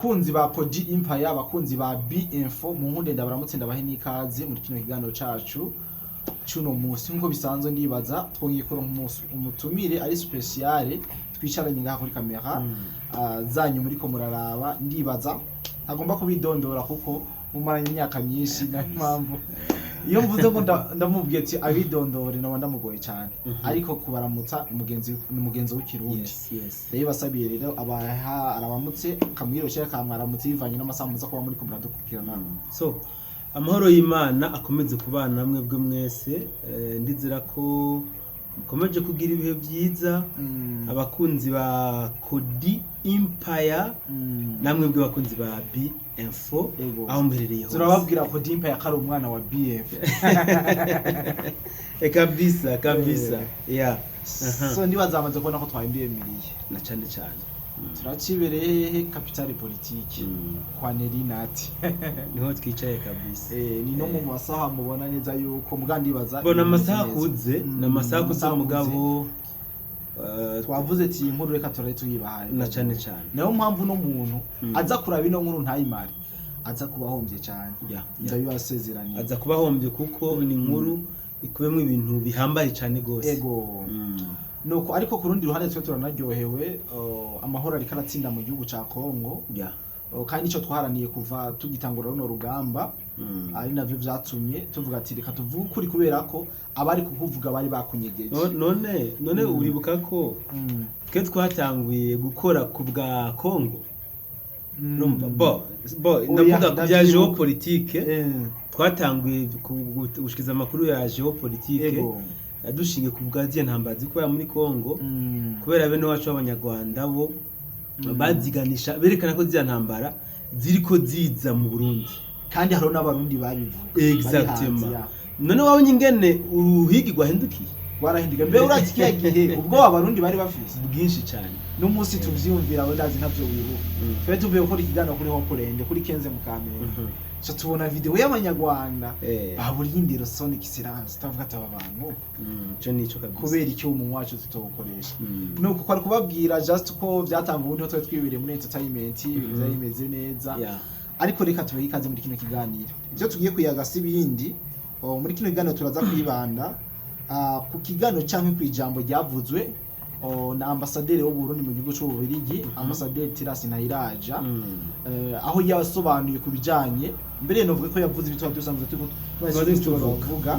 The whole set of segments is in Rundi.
Abakunzi ba Koji Empire, abakunzi ba B Info, mu nkunde ndabaramutse, ndabahe n'ikaze muri kino kiganiro cacu cuno musi. Nkuko bisanzwe, ndibaza twongeye kuronka umutumire ari spécial twicaranye ngaha kuri kamera zanyu muriko muraraba. Ndibaza agomba kubidondora kuko mumaranye imyaka myinshi, nayo mpamvu iyo mvuze ngo ndamubwiye ati abidondore noba ndamugoye cyane, ariko kubaramutsa umugenzi ni umugenzi w'ikirundi. Ndabibasabiye rero, abaha arabamutse kamwiroshe kamwaramutse bivanye n'amasaha muza kuba muriko muradukurikirana. So, amahoro y'Imana akomeze kubana namwe bwe mwese. Ndizera ko mukomeje kugira ibihe byiza, abakunzi ba Kodi Empire, namwe bwe bakunzi ba B Info, aho muherereye hose. Turababwira ko Empire ko ari umwana wa BF. Kabisa kabisa, yeah. So ndibaza bamaze kubona ko twahinduyemiriye. Na cane cane. Turacibereye hehe? Capitale politique, kwa Nerinati. Niho twicaye kabisa. Ni no mu masaha mubona neza yuko muga ndibaza bona ibintu amasaha bimeze neza. akuze, ni amasaha akuze, amasaha akuze. Mugabo Twavuze ati iyi nkuru reka turare tuyibahaye. Na cane cane. Nayo mpamvu no muntu aza kuraba ino nkuru ntayimare, aza kuba ahombye cyane. Ndabibasezeraniye. Aza kuba ahombye kuko ni inkuru ikubiyemo ibintu bihambaye cyane rwose. Nuko, ariko ku rundi ruhande twe turanaryohewe, amahoro ariko aratsinda mu gihugu ca Kongo. Kandi nico twaharaniye kuva tugitangura runo rugamba, ari navyo vyatumye tuvuga ati reka tuvuge ukuri, kubera ko abari kukuvuga bari bakunyegeje. None uribuka ko twe twatanguye gukora ku bwa Kongo? Urumva, bo Oya, ndavuga ku bya ndavyibuka. géopolitique. Twatanguye gushikiza amakuru ya géopolitique dushingiye ku bwa ziriya ntambara ziri kubera muri Kongo, kubera bene wacu b'Abanyarwanda bo baziganisha, berekana ko ziriya ntambara ziriko ziza mu Burundi. Kandi hariho n'Abarundi babivuga bari Exactement. hanze ya. None wabonye ingene uruhigi rwahindukiye? Rwarahinduka. Mbe urazi kiriya gihe ubwoba Abarundi bari bafise? Bwinshi cyane. N'umunsi tuvyiyumvira, we ndazi ntavyo wibuka. Twari tuvuye gukora ikiganiro kuri Hopeland kuri Kenze mu Kamenge, so tubona video y'Abanyarwanda baburiye indero son excellence, tuvuga ati aba bantu Ico nico kabisa. kubera icyo umunwa wacu tutawukoresha? Nuko kwari kubabwira just ko byatanga ubundi ho twari twibereye muri entertainment, ibintu byari bimeze neza. Ariko reka tubahe ikaze muri kino kiganiro. Ibyo tugiye kuyaga si ibindi. Oh, muri kino kiganiro turaza kwibanda ku kiganiro cyangwa ku ijambo ryavuzwe, oh, na ambasaderi w'u Burundi mu gihugu cy'Ububirigi, ambasaderi Tirasi Ntahiraja, aho yasobanuye ku bijanye, mbere novuga ko yavuze ibyo twari dusanzwe turiko Twari tuvuga tuvuga.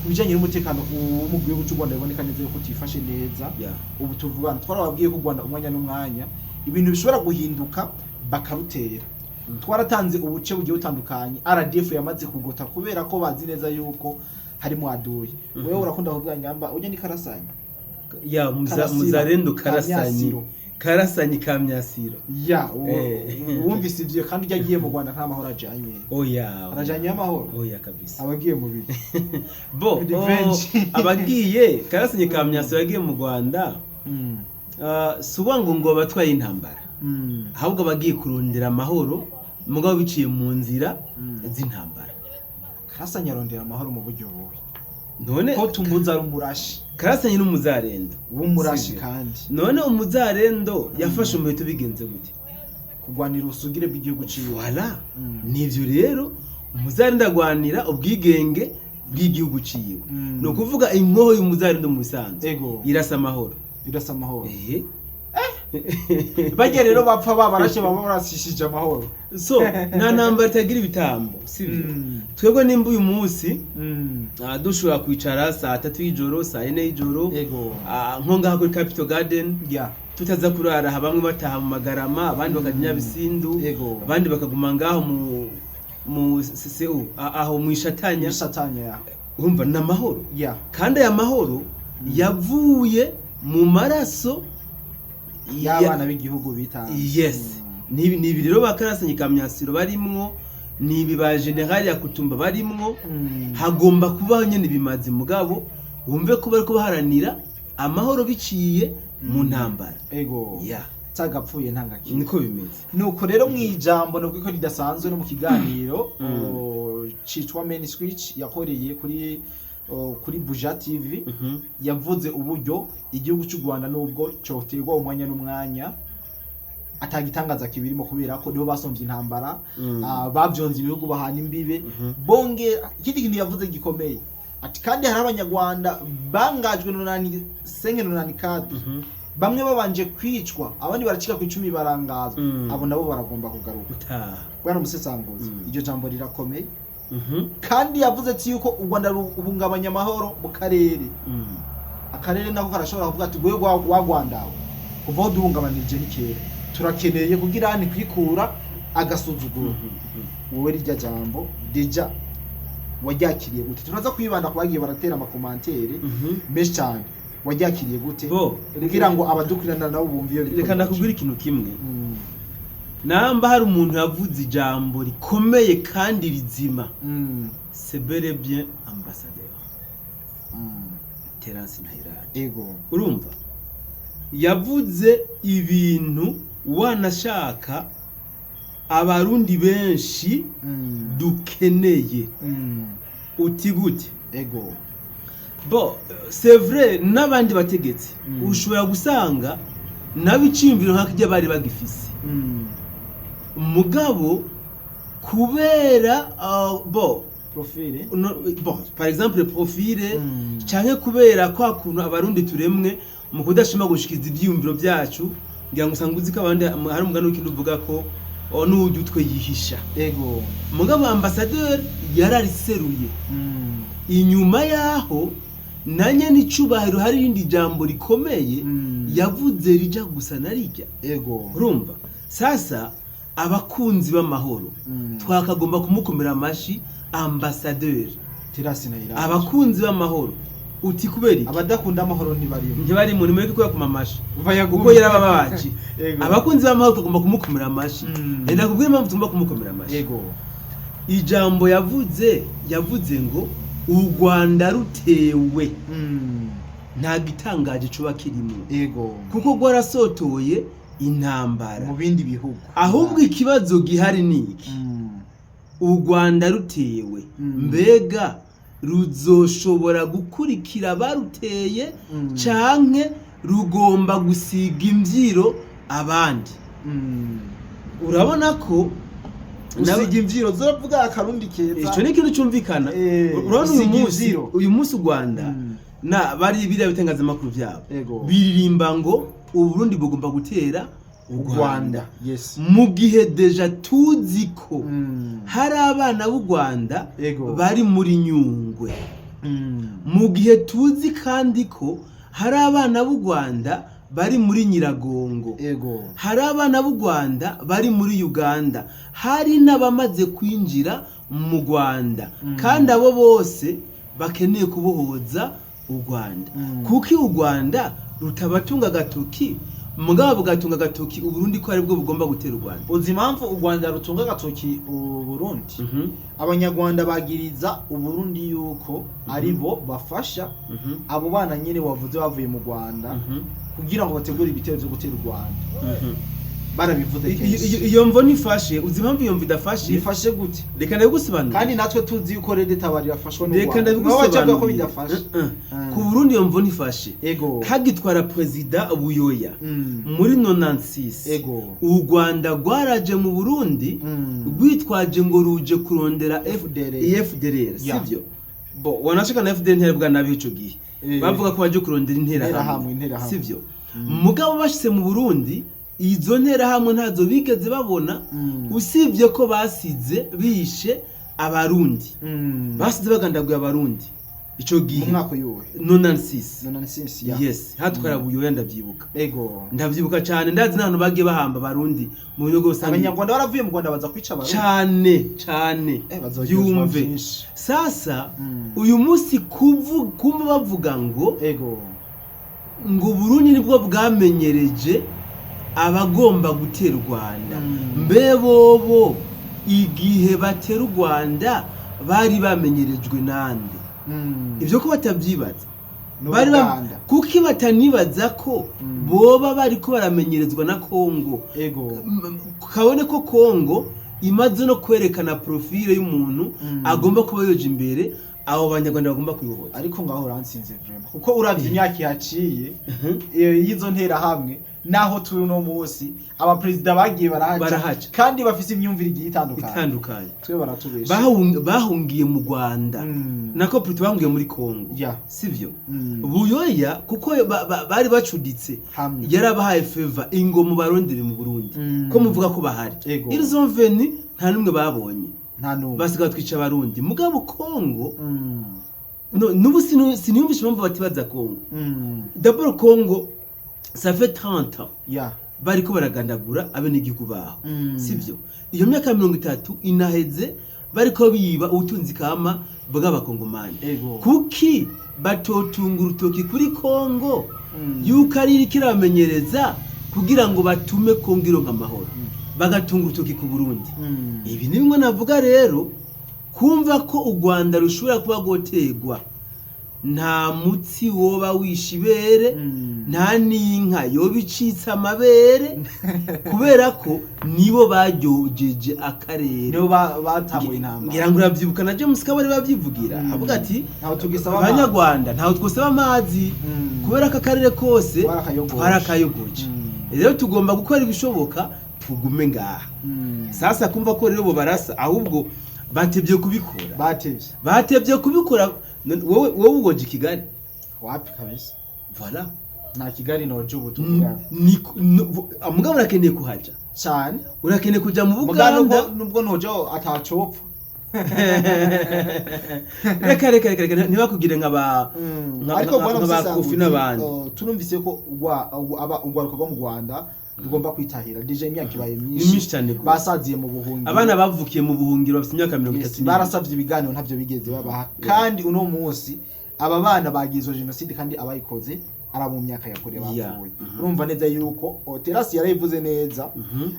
ku bijanye n'umutekano wo mu gihugu cy'u Rwanda biboneka neza yuko utifashe neza. Ubu tuvugana twarababwiye ko u Rwanda umwanya n'umwanya ibintu bishobora guhinduka bakarutera. Twaratanze ubuce bugiye butandukanye RDF yamaze kugota kubera ko bazi neza yuko harimo aduye. Wewe urakunda kuvuga nyamba ujya ni Karasanya. Ya, Karasira. Muzarendo Karasanyi. Kamyasiro. Karasanyi Kamyasiro. Ya, wumvise ivyo, kandi ujya agiye mu Rwanda nta mahoro ajanye. Oya. Arajanye amahoro? Oya kabisa. Abagiye mu biki? Bo Revenge. Oh, abagiye Karasanyi Kamyasiro yagiye mu Rwanda, si ukuvuga ngo abatwaye intambara, ahubwo abagiye kurondera amahoro mugabo biciye mu nzira z'intambara. Karasanya arondera amahoro mu buryo bubi? None ko tumuzi ari umurashi. Karasanyi n'umuzarendo. W'umurashi. Sivyo? Kandi None umuzarendo yafashe umuheto bigenze gute? Kurwanira ubusugire bw'igihugu ciwe. Voilà. Nivyo rero, umuzarendo agwanira ubwigenge bw'igihugu ciwe. Ni ukuvuga inkoho y'umuzarendo mu bisanzwe irasa amahoro. Irasa amahoro. Eh. Bajya rero bapfa babarashe, baba barasishije amahoro. So nta ntambara itagira ibitambo, sibyo? Twebwe nimba uyu munsi dushobora kwicara saa 3 y'ijoro, saa 4 y'ijoro, nko ngaha kuri Capital Garden, tutaza kurara aha, bamwe bataha mu Magarama, abandi bakajya Nyabisindu, abandi bakaguma ngaho mu CCU, aho mu Ishatanya. Ishatanya, ya. Urumva ni amahoro. Kandi aya mahoro yavuye mu maraso y'abana b'igihugu bitanze. Yes. Nibi rero ba Karasanyi Kamyasiro barimwo, nibi ba General Yakutumba barimwo. Hagomba kubaho nyene bimaze, mugabo wumve ko bariko baharanira amahoro biciye mu ntambara. Tagapfuye ntangakira. Niko bimeze. Nuko rero mu ijambo nubwo ko ridasanzwe no mu kiganiro citwa Main Switch yakoreye kuri Buja TV, yavuze uburyo igihugu cy'u Rwanda nubwo cyoterwa umwanya n'umwanya. Atagitangaza kibirimo, kubera ko nibo basomvye intambara, bavyonze ibihugu bahana imbibe. Bongera ikindi kintu yavuze gikomeye, ati kandi hari Abanyarwanda bangajwe 95, 94, bamwe babanje kwicwa, abandi baracika ku 10 barangazwa. Abo nabo baragomba kugaruka. Gutaha. Bwana musesanguzi, iryo jambo rirakomeye. Kandi yavuze ati yuko u Rwanda ruhungabanya amahoro mu karere. Akarere nako karashobora kuvuga ati gwe wa Rwandawe, kuva aho duhungabanije ni kera, turakeneye kugira ni kwikura agasuzuguro. Wowe rirya jambo déjà waryakiriye gute? Turaza kwibanda ku bagiye baratera ama commentaires menshi cyane. Waryakiriye gute, Bo, kugira ngo abadukurikirana nabo bumve iyo biriko reka biraca? Ndakubwira ikintu kimwe. Namba hari umuntu yavuze ijambo rikomeye kandi rizima, c'est bel et bien ambassadeur Terence Ntahiraje. Urumva, yavuze ibintu wanashaka Abarundi benshi dukeneye. Uti gute? Bon, c'est vrai, n'abandi bategetsi ushobora gusanga nabo iciyumviro nk'akijya bari bagifise, mugabo kubera bon, profile. No, bon, par exemple profile, canke kubera kwa kuntu Abarundi turemwe mu kudashima gushikiza ivyiyumviro vyacu. Ngira ngo usanga uzi ko abandi hari umugani w'ikintu uvuga ko oh, n'uwurya utwe yihisha. Mugabo ambassadeur yarariseruye. Inyuma yaho nanye n'icubahiro hari irindi jambo rikomeye yavuze rija gusa na rirya. Urumva sasa, abakunzi b'amahoro twakagomba kumukomera amashi ambassadeur Terence Ntahiraje. Abakunzi b'amahoro. Uti kubera iki? Abadakunda amahoro ntibarimo. Ntibari mu nimureke ko amashi Vayagume. kuko yarababaje. Abakunzi b'amahoro tugomba kumukomera amashi. Ndakubwira impamvu tugomba kumukomera amashi. Ijambo yavuze, yavuze ngo u Rwanda rutewe nta gitangaje coba kirimo, kuko rwarasotoye intambara mu bindi bihugu. Ahubwo ikibazo gihari ni iki: u Rwanda rutewe, mbega ruzoshobora gukurikira abaruteye, canke rugomba gusiga imvyiro abandi? Urabona ko Gusiga imvyiro, zuravuga akarundi keza. Ico ni ikintu cumvikana. Urabona uyu Gusiga munsi, imvyiro. uyu munsi u Rwanda na bari biriya bitangazamakuru vyabo biririmba ngo Uburundi bugomba gutera u U Rwanda, Rwanda, yes. mu gihe déjà tuzi ko hari abana b'u Rwanda bari muri Nyungwe, mu gihe tuzi kandi ko hari abana b'u Rwanda bari muri Nyiragongo, hari abana b'u Rwanda bari muri Uganda, hari n'abamaze kwinjira mu Rwanda, kandi abo bose bakeneye kubohoza u Rwanda. Kuko u Rwanda rutabatunga agatoki, mugabo bugatunga agatoki Uburundi ko aribwo bugomba gutera u Rwanda. Uzi impamvu u Rwanda rutunga agatoki u Burundi? Abanyarwanda bagiriza Uburundi yuko ari bo bafasha abo bana nyine wavuze bavuye mu Rwanda kugira ngo bategure ibitero byo gutera u Rwanda. Barabivuze kenshi. Iyo mvo ntifashe. Uzi impamvu iyo mvo idafashe? Bifashe gute? Reka ndabigusobanurire. Kandi natwe tuzi yuko RED Tabara irafashwa n'u Reka Rwanda. Nabo bacavuga ko ndabigusobanurire. bidafashe. Ku Burundi iyo mvo ntifashe. Hagitwara perezida Buyoya muri 96, u Rwanda rwaraje mu Burundi rwitwaje ngo ruje kurondera FDLR. FDLR, sivyo? Bo wanashaka na FDLR ntiyari bwanabe ico gihe. Bavuga ko baje kurondera Interahamwe, Interahamwe, Interahamwe. sivyo? Mugabo bashitse mu Burundi, izo nterahamwe ntazo bigeze babona, usibye ko basize bishe Abarundi, basize bagandaguye Abarundi ico Mu gihe. mwaka uyuhe? 96. 96, ya. Yes, hatwara Buyoya, ndavyibuka. Ndavyibuka cane, ndazi n'ahantu bagiye bahamba Abarundi mu buryo bwose. Abanyarwanda baravuye mu Rwanda baza kwica Abarundi. Cane cane. Bazoryozwa Byumve. vyinshi. Sasa uyu munsi kumva bavuga ngo ngo Burundi nibwo bwamenyereje abagomba gutera u Rwanda, mbe bobo igihe batera u Rwanda bari bamenyerejwe nande? Ibyo ko batabyibaza? N'u Bari Buganda. Kuki batanibaza ko boba bariko baramenyerezwa na Kongo? Kabone ko Kongo imaze no kwerekana profile y'umuntu agomba kuba yoje imbere. Abo Banyarwanda bagomba kwibohoza. Ariko ngaho uransinze vraiment, kuko uravye imyaka ihaciye y'izo ntera hamwe naho turi uno munsi, abaperezida bagiye barahaca, Barahaca. kandi bafise imyumvire igiye itandukanye. Itandukanye. Twe baratubesha. Bahungiye mu Rwanda, nako plutôt bahungiye muri Congo, sivyo? Buyoya, kuko bari bacuditse, Hamwe. yarabahaye faveur ingo mu barondere mu Burundi, ko muvuga ko bahari. Ils ont venu, nta n'umwe babonye. Nta n'umwe. Basigaye batwica Abarundi. Mugabo Congo, no, n'ubu siniyumvisha impamvu batibaza Congo. D'abord Congo, ça fait 30 ans bariko baragandagura abenegihugu baho, sivyo? Iyo myaka 30 inaheze bariko biba ubutunzi kama bw'Abakongomani. Kuki batotunga urutoki kuri Kongo yuko ari iriko irabamenyereza kugira ngo batume Kongo ironka amahoro, bagatunga urutoki ku Burundi? Ibi ni bimwe navuga rero, kumva ko u Rwanda rushobora kuba rwotegwa, nta mutsi woba wishe ibere, nta n'inka yoba icitse amabere, kubera ko nibo baryogeje akarere. Nibo batanguye intambara. Ngira ngo urabyibuka, na James Kabari babyivugira, avuga ati: "Ntawe tugisaba amazi." "Abanyarwanda ntawe twosaba amazi, kubera ko akarere kose Twarakayogoje. twarakayogoje. Rero tugomba gukora ibishoboka tugume ngaha." Sasa kumva ko rero bo barasa, ahubwo batevye kubikora. Batevye. Batevye kubikora. Wowe ugoje i Kigali? Wapi kabisa. Voilà. Nta Kigali noje ubu tuvugana. Mugabo urakeneye kuhaja. Cyane. Urakeneye kuja mu Muga Buganda. nubwo noje atacopfa. Reka, reka, reka, reka, ntibakugire nka ba Ariko bwana nka ba Musesanguzi, Kofi n'abandi. Turumvise ko urwaruka rwo mu Rwanda rugomba kwitahira. Déjà imyaka ibaye Ni myinshi. myinshi cyane gose. Basaziye mu buhungiro. Abana bavukiye mu buhungiro bafite imyaka mirongo Yes, itatu n'ibiri. barasavye ibiganiro, ntavyo bigeze babaha. Kandi uno munsi aba bana bagizwe jenoside, kandi abayikoze ari abo mu myaka ya kure bapfuye. Urumva neza yuko Terasi yarayivuze neza,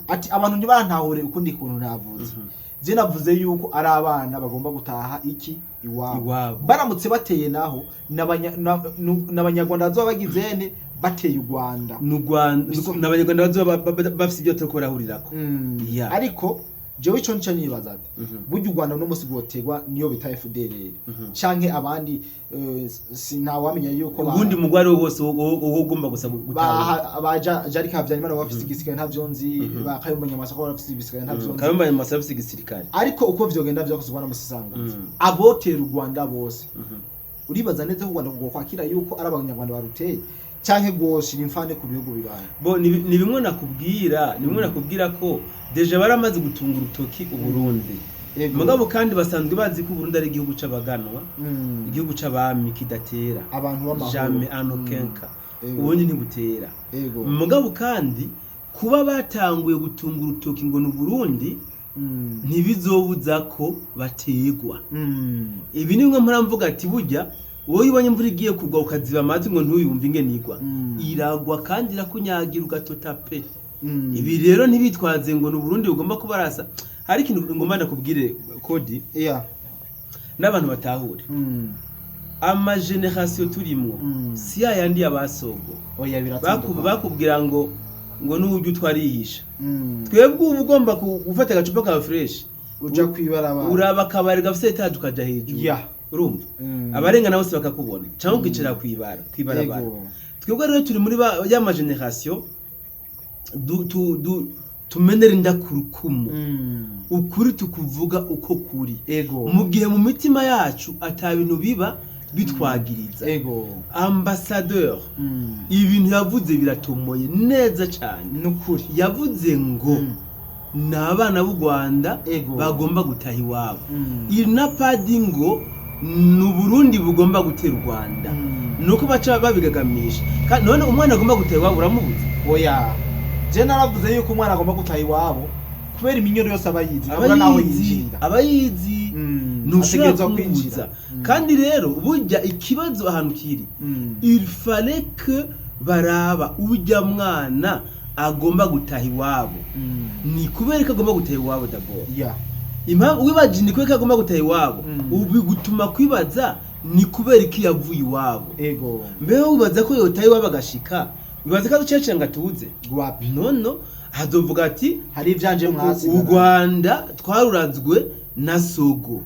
ati abantu ntibantahure ukundi kuntu navuze. Je navuze yuko ari abana bagomba gutaha iki iwabo. Iwabo. Baramutse bateye naho, n'Abanyarwanda bazoba bagize ene bateye u Rwanda. Ni u Rwanda, n'Abanyarwanda bazoba bafise ibyo turiko barahurirako. Ariko jewe ico nico nibaza ati burya u Rwanda uno munsi rwotegwa niyo bita FDLR canke abandi, sinawamenya yuko Ubundi mugwi ari wo wose wowe ugomba gusa gutahura. Ba Jarika Habyarimana bafise igisirikare, ntavyo nzi, ba Kayumba Nyamwasa ko bafise igisirikare, ntavyo nzi. Kayumba Nyamwasa afise igisirikare. Ariko uko vyogenda vyakozwe na Musesanguzi, abotera u Rwanda bose, uribaza neza ko u Rwanda kwakira yuko ari Abanyarwanda baruteye, canke rwoshira imfane ku bihugu bibaye? Bo ni bimwe nakubwira, ni bimwe nakubwira ko déjà baramaze gutunga urutoki Uburundi. Mugabo kandi basanzwe bazi ko Uburundi ari igihugu c'abaganwa, igihugu c'abami kidatera. Abantu b'amahoro. Jamais, en aucun cas. Uburundi ntibutera. Mugabo kandi kuba batanguye gutunga urutoki ngo ni Uburundi, ntibizobuza ko bategwa. Ibi ni bimwe mpora mvuga ati burya wowe ubonye imvura igiye kugwa ukaziba amatwi ngo ntuyumve ingene igwa, iragwa kandi irakunyagira ugatota pe. Ibi rero ntibitwaze ngo ni Uburundi bugomba kubarasa. Hari ikintu ngomba ndakubwire, Kodi, n'abantu batahure. Ama génération turimwo si yayandi y'abasogo. Oya, biratandukanye. Bakubwira ngo n'uburyo twarihisha. Twebwe uba ugomba gufata agacupa ka fresh, uja kwibarabara, uraba akabari gafise étage, ukaja hejuru. Urumva, abarengana bose bakakubona, cyangwa ukicara kwibarabara. Twebwe rero turi muri ya ma génération tumenera inda ku rukumu. Ukuri tukuvuga uko kuri, mu gihe mu mitima yacu ata bintu biba bitwagiriza. Ambassadeur, ibintu yavuze biratomoye neza cyane. Nukuri. Yavuze ngo ni abana b'u Rwanda bagomba gutaha iwabo. Il n'a pas dit ngo ni Uburundi bugomba gutera u Rwanda. Nuko baca babigagamisha. None umwana agomba gutaha iwabo uramubuza? Oya, je naravuze yuko umwana agomba gutaha iwabo kubera iminyoro yose aba yizi, abura naho Abayizi. yinjirira. Abayizi. Ntushobora Ategerezwa kumubuza. kwinjira. Kandi rero burya ikibazo ahantu kiri, il fallait que baraba ujya mwana agomba gutaha iwabo, ni kubera ko agomba gutaha iwabo d'abord. Impamvu wibaje ni kubera ko agomba gutaha iwabo, ubu bigutuma kwibaza ni kubera iki yavuye iwabo. Mbeho wibaza ko yotaha iwabo agashika, wibaza ko aducecera ngo atuze? Wapi. Nono azovuga ati hari ivyanje u mwasigara. Rwanda twarurazwe. Na sogo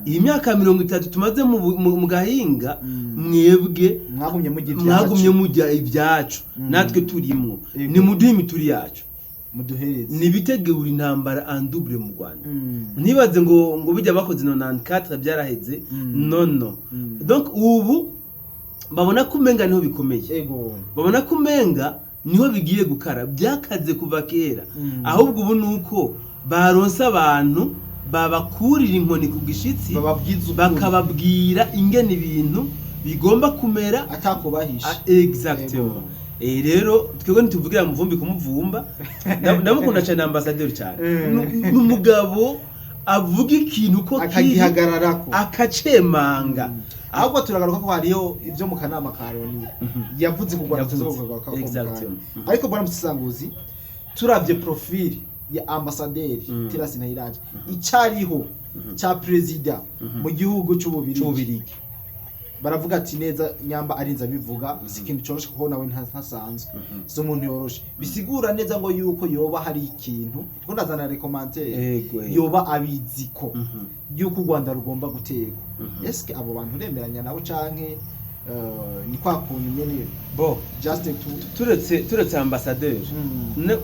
iyi myaka 30 tumaze mu gahinga, mwebwe mwagumye mujya ibyacu. Mwagumye mujya ibyacu, natwe turimwo. Nimuduhe imituri yacu. Muduhereze. Nibitegura intambara en double mu Rwanda. Ntibaze ngo bijya bakoze 94 byaraheze. Non, non. Donc ubu babona ko umenga niho bikomeye, babona ko umenga niho bigiye gukara. Byakaze kuva kera. Ahubwo ubu ni uko baronse abantu babakurira inkoni ku gishitsi, bababwiza ukuri, bakababwira ingene ibintu bigomba kumera. Atakubahisha. Ah, exactement. Rero twebwe ntituvugira mu vumbi kumuvumba. Ndamukunda cyane ambasaderi cyane. Ni umugabo avuga ikintu ko kiri, akagihagararako, akacemanga. Ahubwo turagaruka ko hariho ibyo mu kanama ka Loni yavuze ku Rwanda. Yavuze. Tuzogaruka ko mu kanya. Ariko bwana Musesanguzi, turavye profil ya ambasaderi Terence Ntahiraja, icariho ca perezida mu gihugu c'Ububirigi, c'Ububirigi, baravuga ati neza nyamba arinze abivuga, si ikintu coroshe, kuko nawe ntasanzwe, si umuntu yoroshe. Bisigura neza ngo yuko yoba hari ikintu, ndiko ndazana recommentaire, Ego, ego. yoba abizi ko yuko u Rwanda rugomba guterwa. Eske abo bantu uremeranya nabo, canke ni kwa kuntu nyene Bo, just to turetse ambasaderi,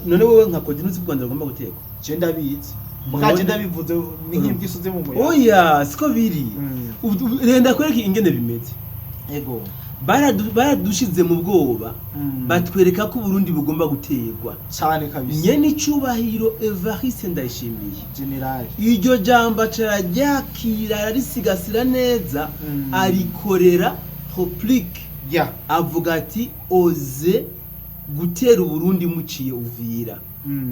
none wowe nka Kodi ntuzi ko u Rwanda rugomba guterwa? Je ndabizi, mukaje ndabivuze ni nk'imbwa mu muyaga. Oya, siko biri. Renda kwereka ingene bimeze. Baradushize mu bwoba, batwereka ko Uburundi bugomba guterwa. Cane kabisa. Nyene icubahiro Evariste Ndayishimiye, general, iryo jambo aca araryakira, ararisigasira neza, arikorera réplique, avuga ati: "Oze gutera Uburundi muciye Uvira,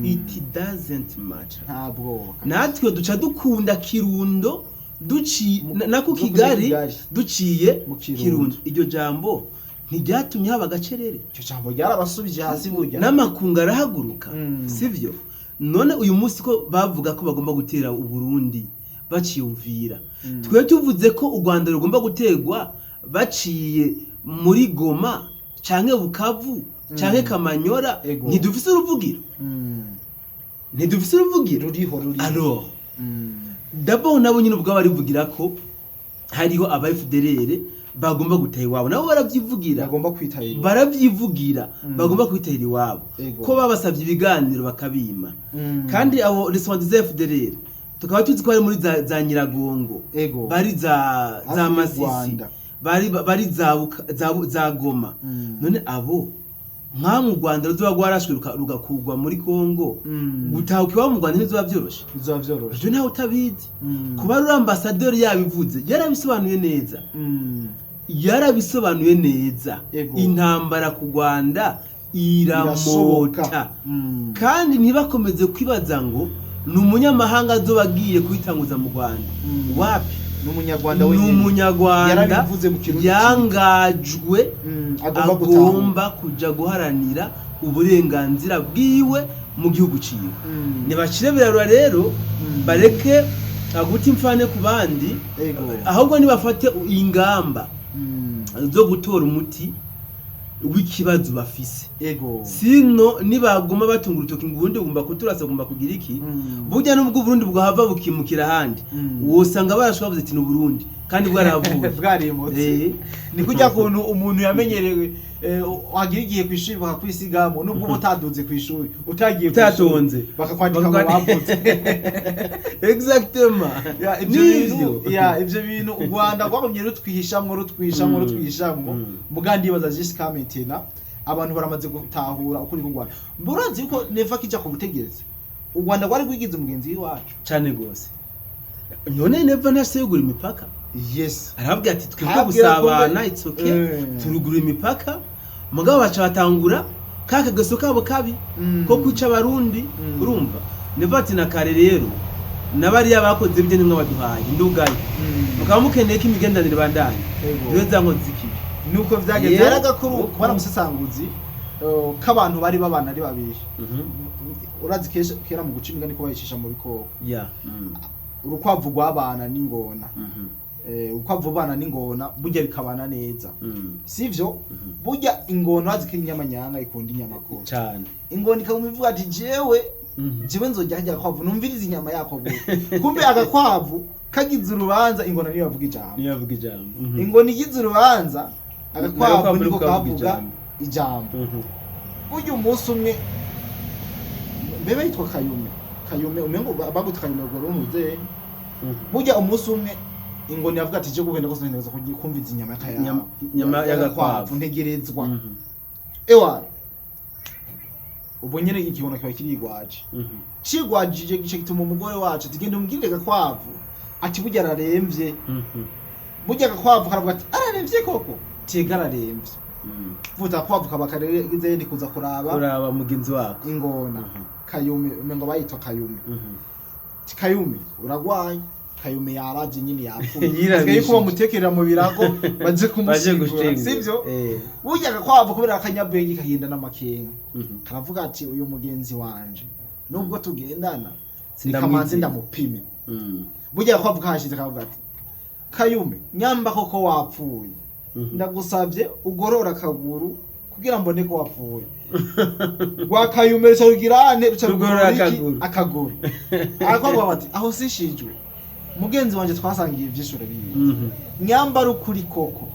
it doesn't matter." Nta bwoba. Natwe duca dukunda Kirundo, duciye nako zo kuja Kigali, Kigali. Duciye mu Kirundo. Kirundo. Iryo jambo ntiryatumye haba agacerere? Icyo jambo ryarabasubije hasi burya. N'amakungu arahaguruka. Sivyo? None uyu munsi ko bavuga ko bagomba gutera Uburundi baciye Uvira, twe tuvuze ko u Rwanda rugomba guterwa baciye muri Goma canke Bukavu canke Kamanyora, ntidufise uruvugiro? Ntidufise uruvugiro? Ruriho, ruriho. Alors, d'abord nabo nyine ubwabo barivugira ko hariho aba FDLR bagomba gutaha iwabo, nabo baravyivugira. Bagomba kwitahira. Baravyivugira. Bagomba kwitahira iwabo, ko babasavye ibiganiro bakabima. Kandi abo les FDLR tukaba tuzi ko bari muri za Nyiragongo, bari za hafi y'u Masisi, Rwanda. bari za Goma. None abo nka mu Rwanda ruzoba rwarashwe rugakurwa muri Kongo, gutahuka iwabo mu Rwanda ntibizoba vyoroshe? Bizoba vyoroshe. Ivyo ntawe utabizi. Kuba ruri ambasaderi yabivuze, yarabisobanuye neza. Yarabisobanuye neza. Intambara ku Rwanda irashoboka. iramota. Kandi ntibakomeze kwibaza ngo ni umunyamahanga azoba agiye kuyitanguza mu Rwanda. Wapi. Ni umunyarwanda Ni wenyine. umunyarwanda. Yarabivuze mu Kirundi. Yangajwe. Agomba gutahuka. Agomba kuja guharanira uburenganzira bwiwe mu gihugu ciwe. Nibashire birarura rero, bareke guta imfane ku bandi, ahubwo nibafate ingamba zo gutora umuti w'ikibazo bafise. Sino nibaguma batunga urutoki ngo ubundi bugomba kuturasa, bugomba kugira iki, burya nubwo Uburundi bwahava bukimukira ahandi, wosanga barashobora bavuze ati ni Uburundi kandi bwarahavuye. Bwarimutse. Ni kujya kuntu umuntu yamenyerewe, wagira igihe ku ishuri bakakwisigamo, nubwo uba utaduze ku ishuri, utagiye ku ishuri, utatonze, bakakwandika ngo bavutse. Exactement. Ya, ibyo Nivyo. bintu, ya, ibyo bintu u Rwanda rwagumye rutwihishamwo, rutwihishamwo, rutwihishamwo. Muga ndibaza jusqu'à maintenant abantu baramaze gutahura ukuri k'u Rwanda. Mburazi yuko Neva kija ku butegetsi, u Rwanda rwari rwigize umugenzi w'iwacu. Cane gose. None Neva ntashise yugura imipaka? Arababwira ati twebwe Arababwira ko gusabana, it's okay, turugura imipaka. Mugabo baca batangura ka kageso kabo kabi ko kwica Abarundi. Urumva Neva ati na kare rero nabariya bakoze ibyo nimwe baduhaye ndugaye, mukaba mukeneye ko imigenderanire bandanye. Rero za nkozi z'ikibi. Nuko vyagenze. Hari agakuru kubona musesanguzi, k'abantu bari babana ari babiri. Urazi kera mu guca imigani ko bayicisha mu bikoko. Urukwavu rwabana n'ingona. Urukwavu bana n'ingona burya bikabana neza, sivyo? Burya ingona urazi ko inyamanyanga ikunda inyama ko Cane. Ingona ikaguma ivuga ati jewe Jewe nzojya harya agakwavu numvirize inyama yako gusa. Kumbe agakwavu kagize urubanza, ingona niyo yavuga ijambo. Niyo yavuga ijambo. Ingona igize urubanza, agakwavu Agakwavu niko niko kavuga kavuga ijambo. ijambo. Burya umunsi umwe, mbebe yitwa Kayume, Kayume umengo baguta Kayume ngo rumuze. Burya umunsi umwe ingona yavuga ati: "Je kugenda kose ntegerezwa kumviza inyama Inyama y'agakwavu. Ntegerezwa." Ewa, ubwo nyene igihona kiba kirigwaje. Cigwajije, gice gituma umugore wacu ati: "Genda umubwirire gakwavu ati burya araremvye." Burya agakwavu karavuga ati: "Araremvye koko?" Tiga araremvye. Vuta akwavu kaba kareze ni kuza kuraba kuraba mugenzi wako. Ingona. Kayume, umengo bayitwa Kayume. Ati: "Kayume, uragwaye." Kayume yaravye nyine, yapfuye. Yirabishije. Asigaye ko bamutekerera mu birago baje baje kumushingura. gushingura. Sivyo? Eh. Burya agakwavu kubera akanyabwenge kagenda n'amakenga, karavuga ati: "Uyu mugenzi wanje nubwo tugendana, reka manze Sindamwizeye. ndamupime." Burya agakwavu kahashize karavuga ati: "Kayume, nyamba koko wapfuye, ndagusavye ugorora akaguru kugira mbone ko wapfuye." Rwa Kayume ruca rugira ane? Ruca rugorora rugorora iki? akaguru. Akaguru. Agakwavu bati: "Aho sishijwe, mugenzi wanje twasangiye ivyinshi urabizi. Nyamba ari ukuri koko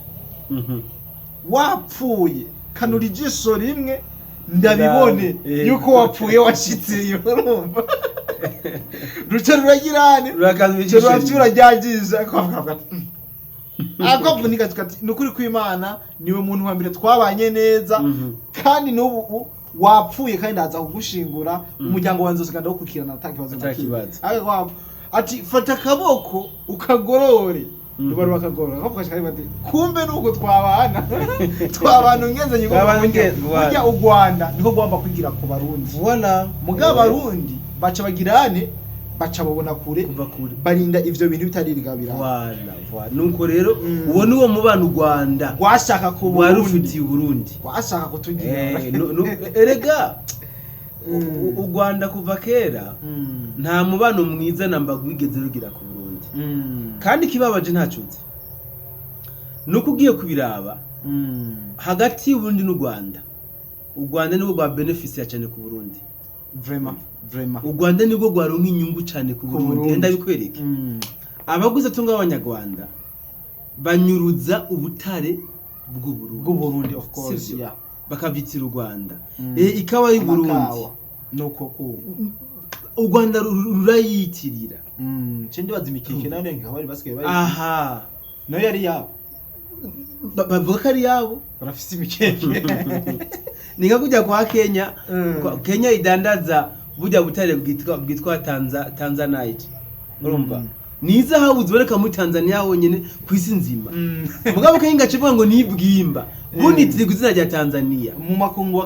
wapfuye, kanura ijisho rimwe ndabibone yuko wapfuye washitseyo." Urumva ruca ruragirane? Rurakanura ruca ijisho rimwe. ruravyura ryagisha. Akavuga ati akavunika ati: "Ni ukuri kw'Imana, niwe muntu wa mbere twabanye neza, kandi n'ubu wapfuye kandi ndaza kugushingura, umuryango wanjye usigaye ndawukurikirana ata kibazo na Ata kimwe." kibazo. Agakwavu ati: "Fata akaboko ukagorore." Ruba rubakagorora, akavuga ati: "Kumbe nuko twabana, twabana ungenzanye." Twabana Burya u Rwanda niko rwamba kwigira ku Barundi. Voilà. Mugabo Abarundi baca bagirane, baca babona kure, kuva kure, barinda ivyo bintu bitarigabira. Voilà, nuko rero uwo niwo mubano u Rwanda rwashaka ku wari Burundi. ufitiye Uburundi. Rwashaka kutugira. Erega u Rwanda kuva kera nta mubano mwiza namba wigeze rugira ku Burundi. Kandi ikibabaje ntacyo uzi nuko ugiye kubiraba, hagati y'Uburundi n'u Rwanda, u Rwanda nibwo rwa bénéficier cyane ku Burundi. Vraiment, vraiment. U Rwanda nibwo rwaronka inyungu cyane ku Ku Burundi. Burundi. Ndabikwereke. Abaguze tunga b'Abanyarwanda banyuruza ubutare bw'Uburundi. Bw'Uburundi, of course. Sivyo? Yeah. Bakabyitira u Rwanda. Ikawa y'Uburundi, Amakawa nuko ku u Rwanda rurayitirira. Ce ndibaza imikeke nayo nkaba bari basigaye bayi Aha. nayo yari yabo. Bavuga ko ari yabo. Barafise imikeke. Ni nka kujya kwa Kenya. Kenya idandaza burya butare bwitwa Tanzanite, urumva? Ni izahabu ziboneka muri Tanzania honyine ku isi nzima. Mugabo Kenya igaca ngo ni ibwimba bunitirirwa izina rya Tanzania. Mu makungu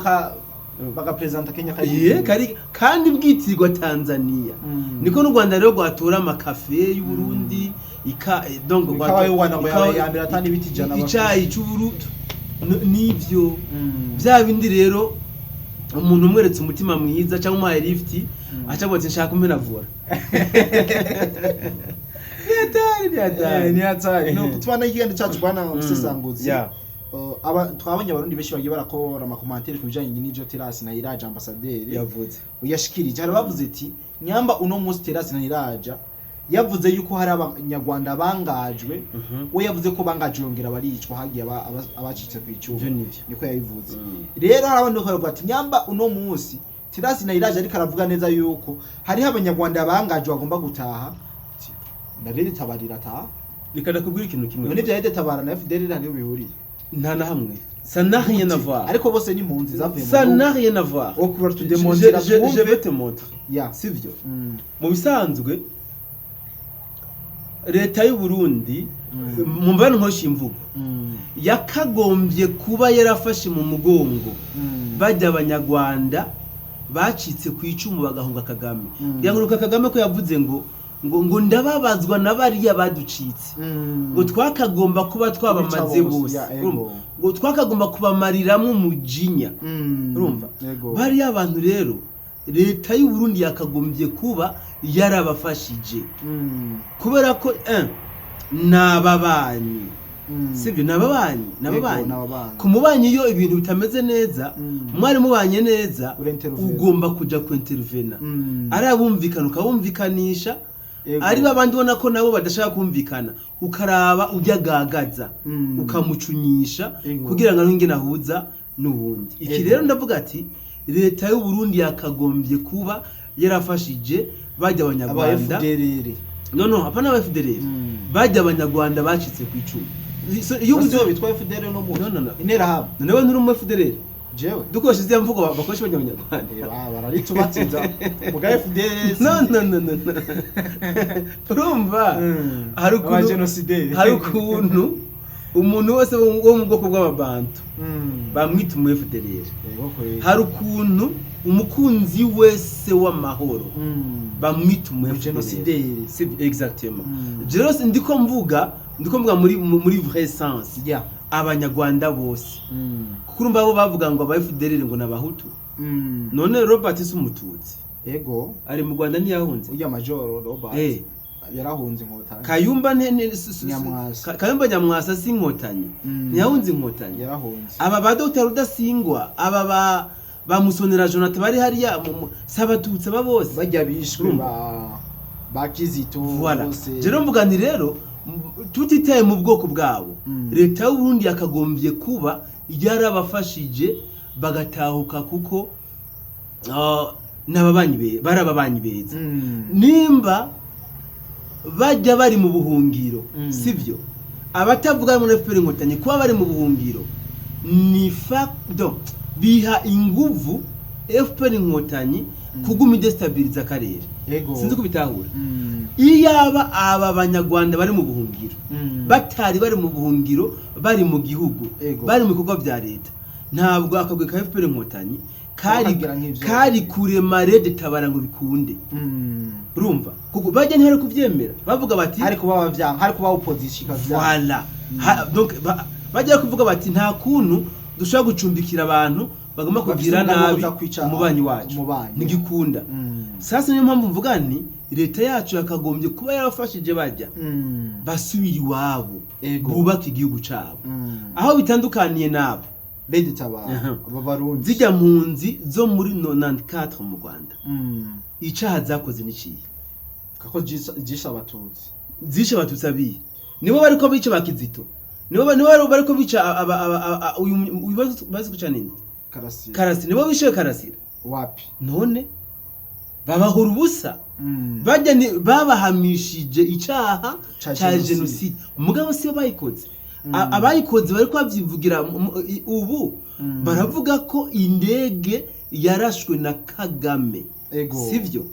bagapresenta Kenya kari Ye, kari kandi bwitirirwa Tanzania. Niko n'u Rwanda rero rwatura amakafe y'Uburundi, ika donc Ikawa y'u Rwanda ngo yabaye iya mbere, ata n'ibiti 100 bafise. Icayi c'Uburundi nivyo bya bindi rero umuntu umweretse umutima mwiza cyangwa umuhaye lift, aca avuga ati: "Nshaka umpenavura." Ni hatari, ni hatari. Ni hatari. No tubana ikiganiro cyacu, bwana Musesanguzi. Twabonye Abarundi benshi bagiye barakora ama commentaires ku bijanye n'ivyo Terasi na Iraja ambassadeur yavuze. uyashikirije. Hari bavuze ati: "Nyamba uno munsi Terasi na Iraja yavuze yuko hari Abanyarwanda bangajwe, we yavuze ko bangajwe yongera baricwa, hagiye abacitse ku icumu." Ivyo nivyo. Niko yabivuze. Rero hari abandi bakavuga ati: "Nyamba uno munsi Terasi na Iraje ariko aravuga neza yuko hariho Abanyarwanda bangajwe bagomba gutaha, ati, na rero tabarira taha." Reka ndakubwira ikintu kimwe. None bya Tabara na FDL hariho bihuriye? Nta na hamwe, ça n'a rien à voir. Ariko bose ni impunzi zavuye mu Ça gihugu. n'a rien à voir. Okura tudemontera Je vais te montrer. Ya. Sivyo? Mu bisanzwe leta y'u Burundi, mu mbano nkosha imvugo, yakagombye kuba yarafashe mu mugongo bajya Abanyarwanda bacitse ku icumu bagahunga Kagame. Yanguruka Kagame ko yavuze ngo ndababazwa na bariya baducitse, ngo twakagomba kuba twabamaze kubica bose, bose. ya, ego. Urumva? Ngo twakagomba kubamariramwo umujinya. Urumva? Ego. Bariya abantu rero leta y'u Burundi yakagombye kuba yarabafashije, kubera ko ni ababanyi. Sibyo, n'ababanyi, n'ababanyi. Yego, n'ababanyi. Ku mubanyi iyo ibintu bitameze neza, mwari mubanye neza, Urintervena. ugomba kuja kuintervena. Ari abumvikana ukabumvikanisha, ari babandi ubona ko nabo badashaka kumvikana, ukaraba ujya gagaza, ukamucunyisha kugira ngo ingene ahuza n'ubundi. Iki rero ndavuga ati leta y'u Burundi yakagombye kuba yarafashije bajya Aba abanyarwanda. FDLR. No, hapana aba FDLR. Bajya abanyarwanda bacitse ku icumu. So, iyo Bose uvuze bitwa FDLR no mu No, no, no. Interahamwe. None we nturi umu FDLR? Jewe. Dukoresha iziya mvugo bakoresha abanyarwanda. Bararitubatsinza muga FDLR. No, no, no, no, no. Urumva, hari ukuntu Abajenosideri. hari ukuntu umuntu wese wo mu bwoko bw'ababantu bamwita umu FDLR. Yego kweli. Hari ukuntu umukunzi wese w'amahoro bamwita umu FDLR. Umujenosideri. C'est exactement. Rero ndiko mvuga muri vrai sens, abanyarwanda bose, kuko urumva bo bavuga ngo aba FDLR ngo n'abahutu. None Robert si umututsi? Yego. Ari mu Rwanda, ntiyahunze? Ujya majoro Robert yarahunze inkotanyi. Kayumba Nyamwasa. Kayumba Nyamwasa si inkotanyi? Ntiyahunze inkotanyi? Yarahunze. Aba ba Dr Rudasingwa, aba ba Musonera Jonathan bari hariya si abatutsi aba bose? Bajya bishwe Urumva? ba Kizito Voilà. bose. Rero mvuga nti rero tutitaye mu bwoko bwabo, leta y'u Burundi yakagombye kuba yarabafashije bagatahuka, kuko n'ababanyi bari ababanyi beza. Nimba bajya bari mu buhungiro, sivyo, abatavuga muri FPR Inkotanyi kuba bari mu buhungiro ni facto biha inguvu FPR Inkotanyi kuguma idestabiliza akarere. Sinzi kubitahura. Iyaba aba banyarwanda bari mu buhungiro batari bari mu buhungiro, bari mu gihugu, bari mu bikorwa bya leta, ntabwo akagwi ka FPR Inkotanyi kari Bakagira nk'ivyo. kari kurema RED Tabara ngo bikunde. Urumva, kuko bajya ntibari kuvyemera, bavuga bati Hari kuba abavyanga, hari kuba opposition ikavyanga. Voilà. Donc bajya kuvuga bati nta kuntu dushobora gucumbikira abantu bagomba Bafise kugira umugambi wo nabi kuza kwica umubanyi wacu. umubanyi. Ntigikunda. Sasa niyo mpamvu mvuga nti leta yacu yakagombye kuba yarafashije bajya basubira iwabo, bubaka igihugu cabo. Aho bitandukaniye nabo, RED Tabara, aba Barundi. Zijya mpunzi zo muri 94 mu Rwanda, icaha zakoze niciye? Kako jisha abatutsi. Zishe abatutsi abiye, nibo bariko bica ba Kizito, nibo bariko bica uyu bazi kuca ninde? Karasira. Karasira, nibo bishe Karasira. Wapi. None babahora ubusa. Bajya babahamishije icaha Ca ca jenoside. jenoside, mugabo sibo bayikoze. Abayikoze bariko bavyivugira ubu. Baravuga ko indege yarashwe na Kagame. Sivyo?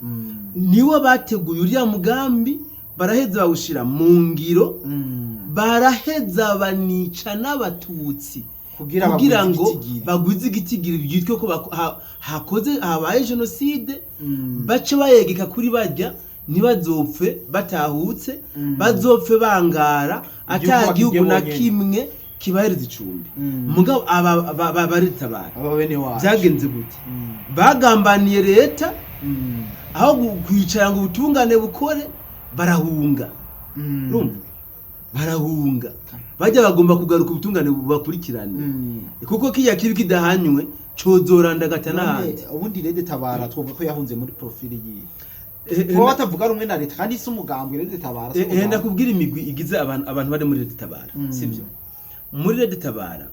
Niwe bateguye uriya mugambi, baraheza bawushira mu ngiro, baraheza banica n'abatutsi kugira kugira bagwize ngo igitigiri. Bagwize igitigiri byitwe ko hakoze habaye jenoside, bace bayegeka kuri bajya, ntibazopfe batahutse, bazopfe bangara Igihugu ata gihugu bakirye na bonyene. kimwe kibahereza icumbi. Mugabo aba baritabara Aba bene wacu. Byagenze gute? Bagambaniye leta, aho kwicara ngo ubutungane bukore, barahunga. Urumva, barahunga, bajya bagomba kugaruka ubutungane bubakurikirane, kuko kiya kibi kidahanywe cozorandagata n'ahandi. None ubundi RED Tabara twovuga ko yahunze muri profil yihe? Kuba batavuga rumwe na leta, kandi si umugambwe RED Tabara, si umugambwe. Ndakubwira imigwi igize abantu bari muri RED Tabara. Sibyo, muri RED Tabara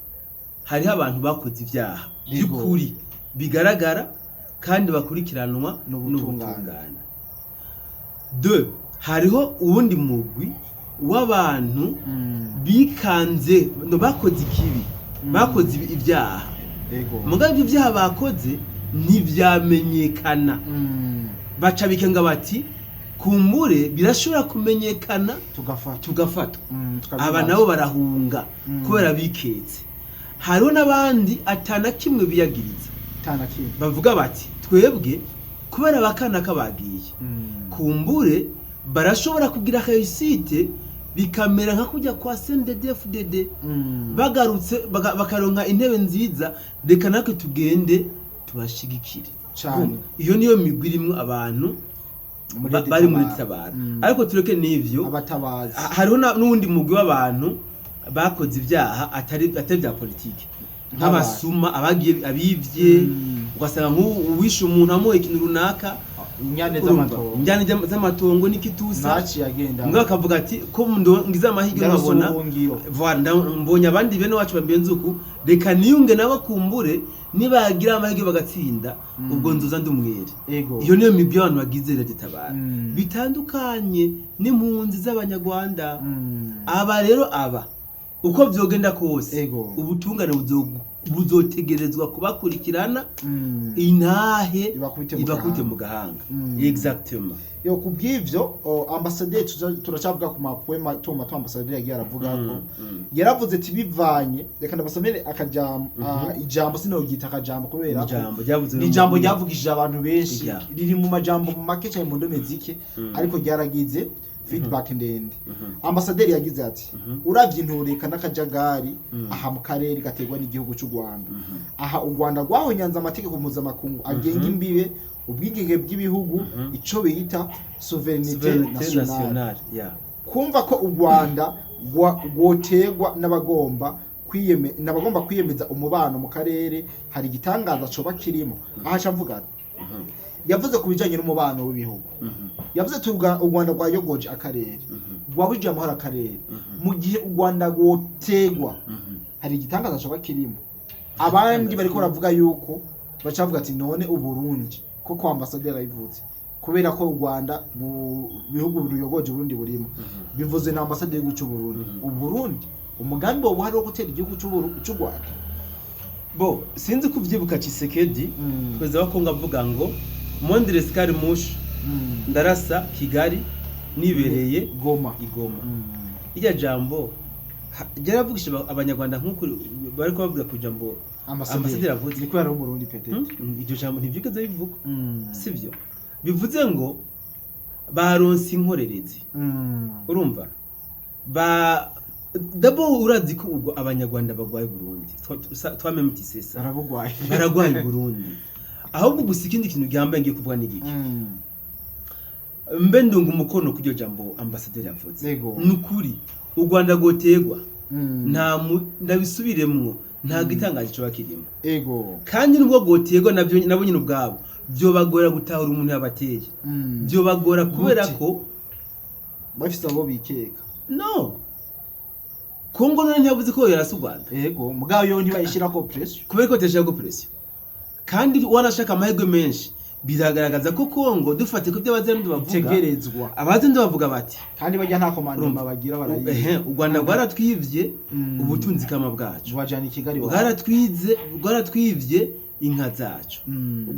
hariho abantu bakoze ibyaha by'ukuri bigaragara kandi bakurikiranwa n'ubutungane. N'ubutungane. De hariho uwundi mugwi w'abantu bikanze, no bakoze ikibi, bakoze ibyaha, mugabo ibyo byaha bakoze ntibyamenyekana. Baca bikenga bati kumbure birashobora kumenyekana, tugafata, tugafatwa. Tukabibaza. Aba nabo barahunga kubera biketse. Hariho n'abandi atana kimwe biyagiriza, Tana kimwe. bavuga bati twebwe kubera abakana kabagiye, kumbure barashobora kugira réussite, bikamera nka kujya kwa CNDD-FDD, bagarutse bakaronka intebe nziza, reka natwe tugende tubashigikire. Cane. Urumva? Iyo niyo migwi irimwo abantu Muri bari muri Tabara. Tabara. Ariko tureke n'ivyo. Abatabazi. Hariho n'uwundi mugwi w'abantu Bakoze ibyaha atari bya politiki, nk'abasuma, abagiye abivye, ugasanga nk'ubu uwishe umuntu amuha ikintu runaka. Inyane Urumva, z'amatongo. Injyane z'amatongo n'ikitusa. Naciye agenda. Mbwa akavuga ati ko ngize amahirwe Ndaronse nkabona ubuhungiro. Voilà, mbonye abandi bene wacu bambenze uku, reka niyunge nabo, kumbure nibagira amahirwe bagatsinda, ubwo nzoza ndi umwere. Iyo niyo migwi y'abantu bagize RED-Tabara, bitandukanye n'impunzi z'Abanyarwanda. Aba rero, aba uko vyogenda kose, ubutungane buzotegerezwa kubakurikirana, intahe Ibakubite mu ibakubite gahanga. mu gahanga. Exactement. Yo, kubw'ivyo ambasaderi, turacyavuga ku mapoe mato mato ambasaderi yagiye aravuga ko yaravuze ati bivanye, reka ndabasomere akajambo, ijambo sinoryita akajambo kubera ko Ijambo ryavuze ni ijambo ryavugishije abantu benshi, riri mu majambo make cyane, mu ndome zike, ariko ryaragize feedback ndende. Ambasaderi yagize ati: "Uravye intureka n'akajagari aha mu karere gaterwa n'igihugu cy'u Rwanda, aha u Rwanda rwahonyanze amategeko mpuzamakungu agenga imbibe, ubwigenge bw'ibihugu, ico bita souveraineté Souveraineté nationale. nationale, yeah. Kumva ko u Rwanda rwoterwa n'abagomba kwiyemeza umubano mu karere, hari igitangaza coba kirimo?" Aha aca avuga ati, yavuze ku bijanye n'umubano w'ibihugu, yavuze ati u Rwanda rwayogoje akarere, rwabujije amahoro akarere. Mu gihe u Rwanda rwoterwa, hari igitangaza coba kirimo?" Abandi bariko baravuga yuko baca bavuga ati none Uburundi koko, ambasaderi arabivuze kubera ko u Rwanda mu bihugu ruyogoje Uburundi burimo, bivuze na ambasaderi w'igihugu cy'u Burundi, Uburundi umugambi wowe uhari wo gutera igihugu cy'u Rwanda. Bo sinzi ko uvyibuka Tshisekedi, perezida wa Kongo, avuga ngo moindre escarmouche, ndarasa Kigali nibereye Goma. I Goma. Irya jambo ryaravugishije Abanyarwanda nk'uko bari kubavuga ku jambo ambasaderi avuze. Ni kubera ari Umurundi peut-être. Iryo jambo ntibyigeze bivugwa, sivyo? Bivuze ngo baronse inkorerezi. Urumva, ba dabo urazi ko ubwo Abanyarwanda bagwaye Burundi, twameme tisesa. Arabugwaye. Baragwaye Burundi. Ahubwo gusa ikindi kintu gihambaye ngiye kuvuga ni igiki? Mbe ndunga umukono ku iryo jambo ambasaderi yavuze. Ni ukuri, u Rwanda rwoterwa, nta ndabisubiremwo, nta gitangaje coba kirimo. Kandi nubwo rwoterwa, nabyo nabo nyine ubwabo vyobagora gutahura umuntu yabateye. Vyobagora kubera Gute? ko Bafise abo bikeka. No, Kongo none ntiyavuze ko yarasa u Rwanda? Ego, mugabo yo ntibayishirako pressure. Kubera ko batashirako pression, kandi wanashaka amahirwe menshi, biragaragaza ko Kongo, dufate ko ibyo Abazerundi bavuga, Itegerezwa. Abazerundi bavuga bati Kandi bajya nta commandement Urumva. bagira, barayizi. Ehe, u Rwanda rwaratwivye ubutunzi kama bwacu, Bajana i Kigali iwabo. Rwaratwivye inka zacu,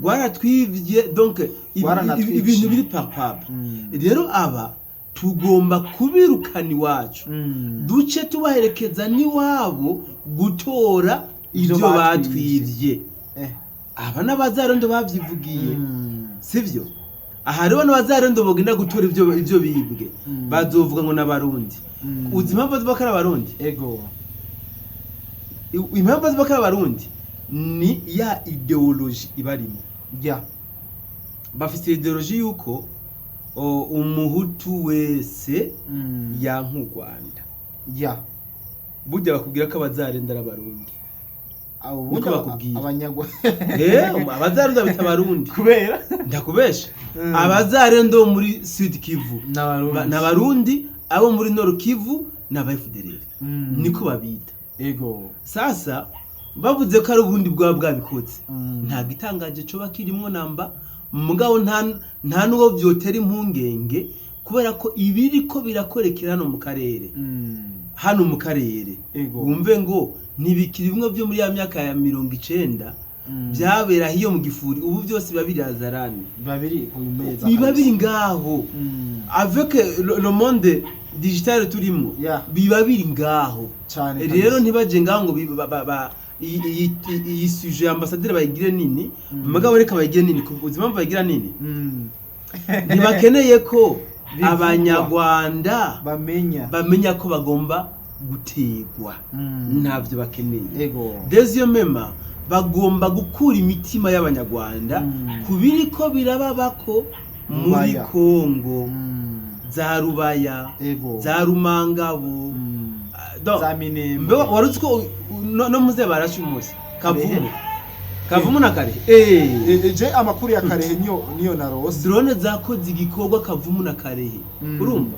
rwaratwivye, donc Rwaranatwiciye. ibintu biri palpable. Rero aba tugomba kubirukana iwacu, duce tubaherekeza n'iwabo gutora Ivyo ibyo batwivye. batwivye. Aba n'Abazarondo bavyivugiye, sivyo? Aha rero n'Abazarondo bogenda gutora ivyo bibwe, bazovuga ngo n'Abarundi. Uzi impamvu bavuga ko ari Abarundi? Ego. Impamvu bavuga ko ari Abarundi ni ya idéologie ibarimo. Bafise idéologie yuko Umuhutu wese yanka u Rwanda. Burya bakubwira ko Abazarenda ari Abarundi. Abo Niko ubundi bakubwira. Abanyarwanda. Abazarenda bita Abarundi. Kubera Ndakubesha? Abazarenda bo muri Sud Kivu n'Abarundi. N'Abarundi, abo muri Nord Kivu n'aba FDLR. Niko babita. Sasa bavuze ko ari Uburundi bwaba bwabikoze, nta gitangaje coba kirimwo namba, mugabo nta n'uwo vyotera impungenge, kubera ko ibiriko birakorekera hano mu karere, hano mu karere, wumve ngo ntibikiri bimwe vyo muri ya myaka ya 90 vyabera hiyo mu gifuri. Ubu vyose biba biri hazarani. Biba biri ku meza. Biba Kabisa. biri ngaho, avec le monde digital turimwo, biba biri ngaho. Cane Rero kabisa. ntibaje ngaho ngo iyi sujet ya ambasaderi bayigire nini. Mugabo reka bayigire nini. Uzi impamvu bayigira nini? Ntibakeneye ko Bivugwa. Abanyarwanda Bamenya. bamenya ko bagomba gutegwa. Ntabyo bakeneye. Deuxièmement, bagomba gukura imitima y'Abanyarwanda ku biriko birababako muri Rubaya. Kongo, za Rubaya, za Rumangabo. Donc, Za Minembwe. Mbe wari uzi ko no muze barashe umunsi Kavumu, Karehe? Kavumu na Karehe. Je amakuru ya Karehe niyo narose. Drone zakoze igikorwa Kavumu na Karehe. Urumva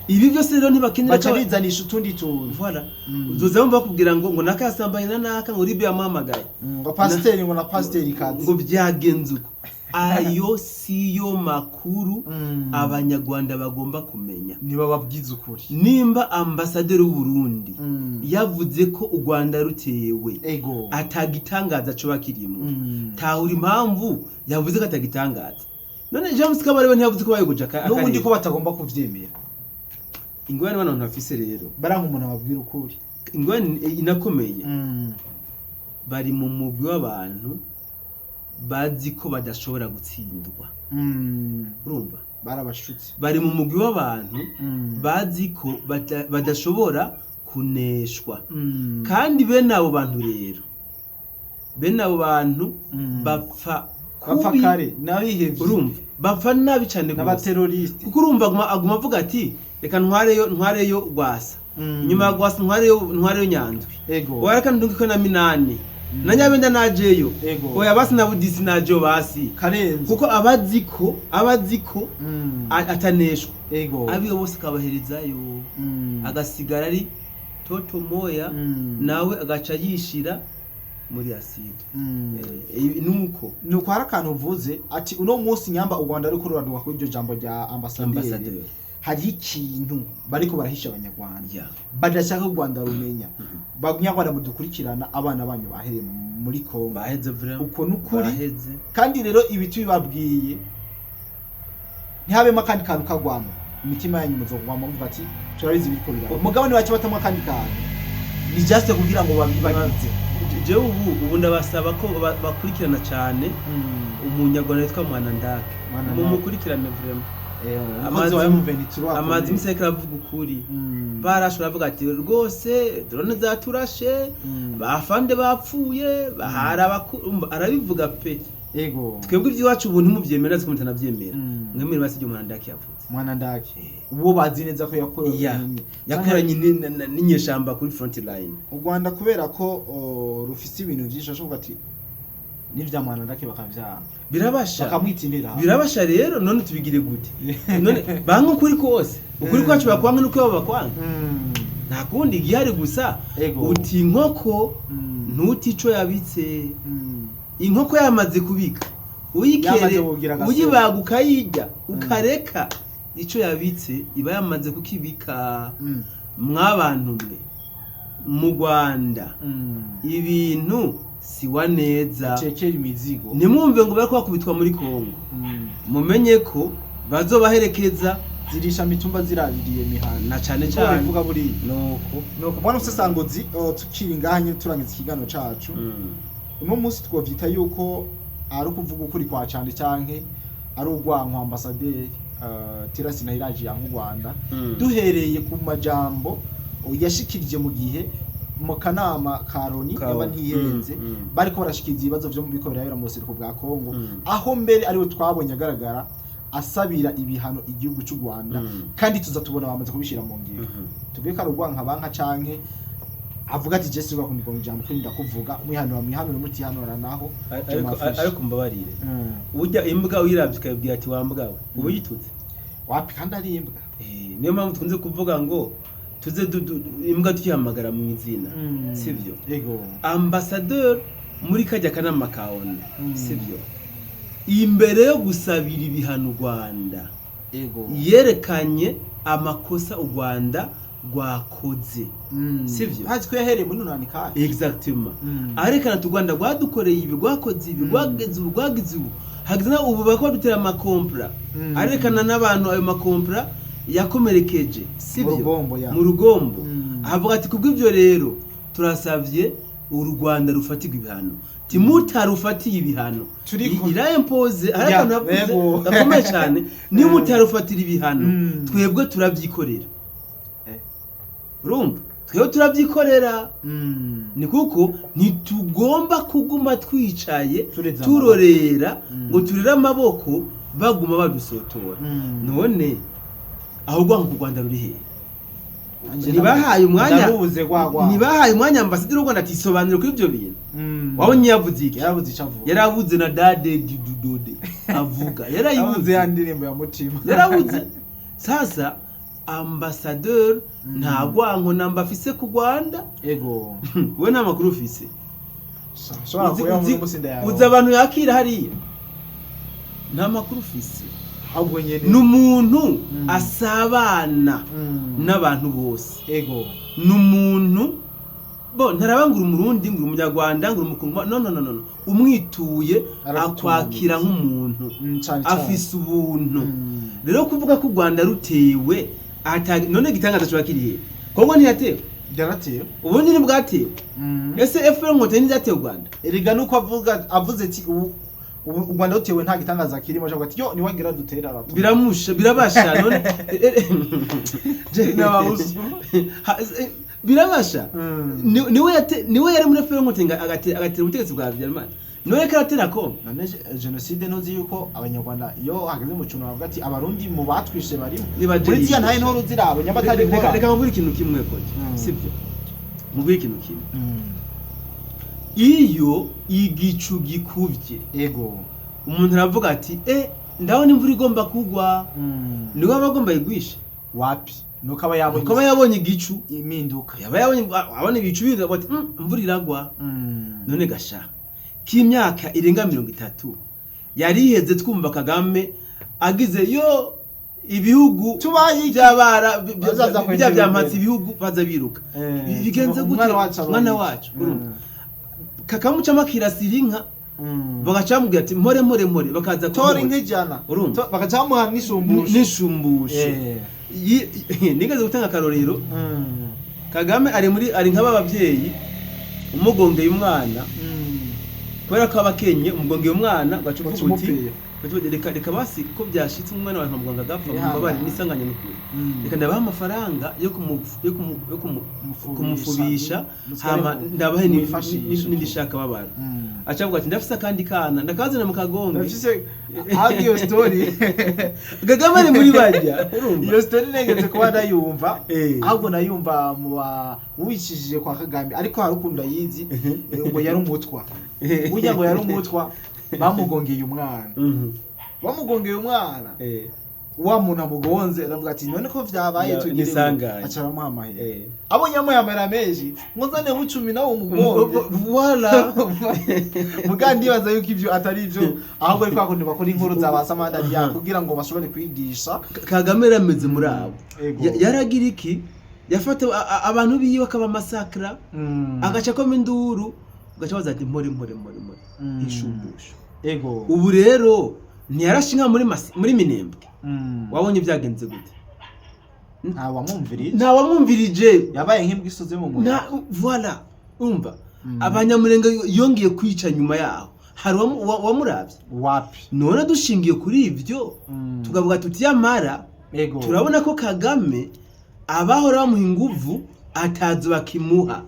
ibi byose rero ntibakenera Baca ko bizanisha utundi tuntu. Voilà. Uzoza wumva bakubwira ngo nakasambanye na naka, ngo ribe yamuhamagaye. Ngo pasiteri, ngo na pasiteri kazi. Ngo byagenze uko. Ayo siyo makuru abanyarwanda bagomba kumenya. Niba babwiza ukuri. Nimba ambasaderi w'u Burundi yavuze ko u Rwanda rutewe, atagitangaza coba kirimo. Tahura impamvu yavuze ko atagitangaza. None James Kabarebe ntiyavuze ko bayogoje N'ubundi akarere? ko batagomba kuvyemera. Ingorane bano bantu bafise rero, Baranka umuntu ababwira ukuri. Ingorane inakomeye, bari mu mugwi w'abantu bazi ko badashobora gutsindwa. Urumva? Barabashutse. Bari mu mugwi w'abantu bazi ko badashobora kuneshwa. Kandi bene abo bantu rero, bene abo bantu bapfa Bapfa kubi. kare n'abihevye. Urumva, bapfa nabi cyane rwose. N'abateroriste. Kuko urumva aguma avuga ati: "Reka ntwareyo Rwasa, nyuma ya Rwasa ntwareyo Nyandwi, oya reka ndungike na Minani na Nyabenda najeyo, oya basi na Budisi najeyo basi." Karenzo. Kuko abazi ko ataneshwa. Abiwe bose akabaherezayo, agasigara ari toto moya, nawe agaca yishira muri acide. Nuko Nuko hari akantu uvuze ati uno munsi nyamba u Rwanda ariko ruraduka kuri iryo jambo rya ambasaderi, Ambasaderi. hari ikintu bariko barahisha abanyarwanda badashaka ko u Rwanda rumenya. Banyarwanda mudukurikirana, abana banyu bahereye muri Kongo. Baheze vraiment. Uko nukuri. Baheze. Kandi rero ibi tubibabwiye, ntihabemo akandi kantu kagwamo imitima yanyu, muzogwamo muvuga ati turabizi ibiriko biraba. Umugabane bace batamwo akandi kantu, ni just kugira ngo babibagize. Jewe ubu ndabasaba ko bakurikirana cyane umunyarwanda witwa Mwanandake. Mwanandake. Mumukurikirane vraiment. Umukozi wa M23. Amazi iminsi ariko aravuga ukuri. Barashobora avuga ati rwose drone zaturashe, bafande bapfuye, bahara arabivuga pe. Twebwe iby'iwacu ubu ntimubyemera, ariko mutanabyemera. Mwemere basi ibyo Mwanandake yavuze. Mwanandake uwo bazi neza ko yakoranye Yakoranye n'inyeshamba kuri front line. U Rwanda kubera ko rufise ibintu vyinshi, ashobora ati n'ivya Mwanandake bakavyanga. Birabasha. Bakamwita intera. Birabasha rero. None tubigire gute? None banka ukuri kose, ukuri kwacu bakwanga nuko babo bakwanga. Nta kundi igihari gusa, uti inkoko ntuti ico yabitse. Inkoko yamaze kubika, uyikere Yamaze kugira agasebe. Uyibaga ukayirya ukareka ico yabitse, iba yamaze kukibika. Mwabantu mwe mu Rwanda, ibintu siwa neza. Cekera imizigo. Ntimwumve ngo bariko bakubitwa muri Kongo, mumenye ko bazobaherekeza. Zirisha mitumba ziraririye mihanda. Na cane Niko cane. bivuga buriya. Nuko. Nuko mbona umusesanguzi, tukiri ngaha nyine turangiza ikiganiro cacu, uno munsi twovyita yuko ari ukuvuga ukuri kwa cane canke ari urwanko ambasaderi Terasi Nahiraji yanka u Rwanda, duhereye ku majambo yashikirije mu gihe mu kanama ka Loni, yaba ntihenze, bariko barashikiriza ibibazo vyo mu biko birabera mu buseruko bwa Kongo, aho mbere ariwe twabonye agaragara asabira ibihano igihugu cy'u Rwanda, kandi tuza tubona bamaze kubishira mu ngiro. Tuvuge ko ari urwanka banka canke avuga ati je siba kundigonga ijambo kuri ndakuvuga, mwihanura mwihanure, mutihanura naho. Ariko mbabarire, burya imbwa uyiravye ukayibwira ati wambwa we, uba uyitutse? Wapi, kandi ari imbwa. Niyo mpamvu tukunze kuvuga ngo tuze imbwa tuyihamagara mu izina, sivyo? Ego. Ambassadeur muri kajya kanama ka ONU, sivyo, imbere yo gusabira ibihano u Rwanda, yerekanye amakosa u Rwanda rwakoze, sivyo? Hazi ko yahereye muri nunani kandi. Exactement. Arerekana ati u Rwanda rwadukoreye ibi, rwakoze ibi, rwageze ubu, rwagize ubu, hageze na ubu bakaba badutera amakompra. Arerekana n'abantu ayo makompra yakomerekeje, sivyo? Mu rugombo, ya. Mu rugombo. Avuga ati kubw'ibyo rero turasavye u Rwanda rufatirwa ibihano, timutarufatiye ibihano iraimpoze. Hari akantu yavuze gakomeye cyane: nimutarufatira ibihano, twebwe turabyikorera. Urumva, twebwe turabyikorera, ni kuko ntitugomba kuguma twicaye Tureze turorera ngo turere amaboko baguma badusotora. None aho rwanka u Rwanda ruri hehe? Ntibahaye umwanya. Ndarubuze gwagwa. Ntibahaye umwanya ambasaderi w'u Rwanda atisobanura kuri ibyo bintu. Wabonye yavuze iki? Yarabuze icyo avuga. Yarabuze na dade didudode avuga. Yarabuze Yarayibuze. ya ndirimbo ya mutima. Yarabuze. Sasa ambasaderi nta rwanko namba afise ku Rwanda. We nta makuru ufise. Shobora kuba muri musinda yawe. Uzi abantu yakira hariya, nta makuru ufise. Ahubwo nyene Ni umuntu asabana n'abantu bose. Ni umuntu bo ntaraba ngo umurundi, ngo umunyarwanda, ngo umukongo, no, no, no, no, umwituye Aragutunganiriza. akwakira nk'umuntu. Cane cane. Afise ubuntu. Rero kuvuga ko u Rwanda rutewe none igitangaza kiba kiri hehe? Kongo ntiyatewe? Yaratewe. Ubundi ntibwatewe? Ese FPR Inkotanyi ntibyatewe u Rwanda? Erega nuko avuga, avuze ati ubu u Rwanda rutewe nta gitangaza kirimo, cyangwa ati yo niwagira dutera abatutsi. Biramusha, birabasha none. N'abahusu. Birabasha. Niwe yari muri FPR Inkotanyi agatera ubutegetsi bwa Habyarimana, niwe yariko aratera Kongo. None jenoside, ntuzi yuko abanyarwanda iyo hageze mu cuntu bavuga ati abarundi mu batwishe barimo? Nibaje Muri ziriya yigisha. ntahe ntoro zirabo nyabatari. Reka nkubwire ikintu kimwe koje. Sibyo, nkubwire ikintu kimwe. Iyo igicu gikuvye, umuntu aravuga ati ndabona imvura igomba kugwa. Niwe aba agomba yigwishe? Wapi, nuko aba yabonye. Nuko aba yabonye igicu. Impinduka. Yaba yabonye, abona ibicu biza ati imvura iragwa." None gasha k'imyaka irenga 30 yari iheze twumva Kagame agize yo ibihugu Tubaye iki? by'abara Bazaza bya kwegera byampatse imbere. ibihugu baza biruka. Bigenze gute? Umwana wacu abonye Umwana iki? wacu, urumva kakamucamo akirasira inka, bagaca bamubwira ati mpore mpore mpore, bakaza Tora kumuhoza. inka 100. Urumva? Bagaca bamuha n'ishumbusho. N'ishumbusho. Nigeze gutanga akarorero. Kagame ari muri ari nk'aba babyeyi umugongeye umwana, kubera ko aba akenye, umugongeye umwana ugaca uvuga uti Uca umupira. Ugaca uvuga, reka basi ko byashitse umwana wawe nkamuganga agapfa, Ihangane. mubabare n'isanganya n'ukuri, reka ndabaha amafaranga yo Kumufubisha. kumufubisha, Musigare hama ndabahe mwifashishe. n'indishaka babara. Aca avuga ati ndafise akandi kana ndakazana mu kagonge. Ndafise hafi iyo story. Kagame ari muri bajya, urumva? Iyo story negeze kuba ndayumva. Ahubwo nayumva mu ba wicishije kwa Kagame, ariko hari ukuntu ayizi ngo yari umutwa, burya ngo yari umutwa, bamugongeye umwana. Bamugongeye umwana, wa muntu amugonze aravuga ati none ko vyabaye, tugire ngo Nisanganye. aca aramuha amahera. Abonye amuha amahera menshi, ngo nzane bucumi nawe umugonge. Voilà. Muga ndibaza yuko ivyo atari ivyo, ahubwo ari kwa kundi bakora inkuru za ba Samandari kugira ngo bashobore kwigisha. Kagame yarameze muri abo. Yaragira iki, yafata abantu biwe akabamasakra, agaca akoma induru, ugaca baza ati mpore mpore mpore mpore, inshumbusho. Ubu rero ntiyarashe inka muri Minembwe. Wabonye byagenze gute? Nta wamwumvirije. Nta wamwumvirije. Yabaye nk'imbwa isoze mu nta muyaga. Voilà, umva, abanyamurenge yongeye kwica nyuma yaho, hari uwamuravye? Wapi. None dushingiye kuri ibyo, tukavuga tuti yamara turabona ko Kagame abahora bamuha inguvu atazi bakimuha.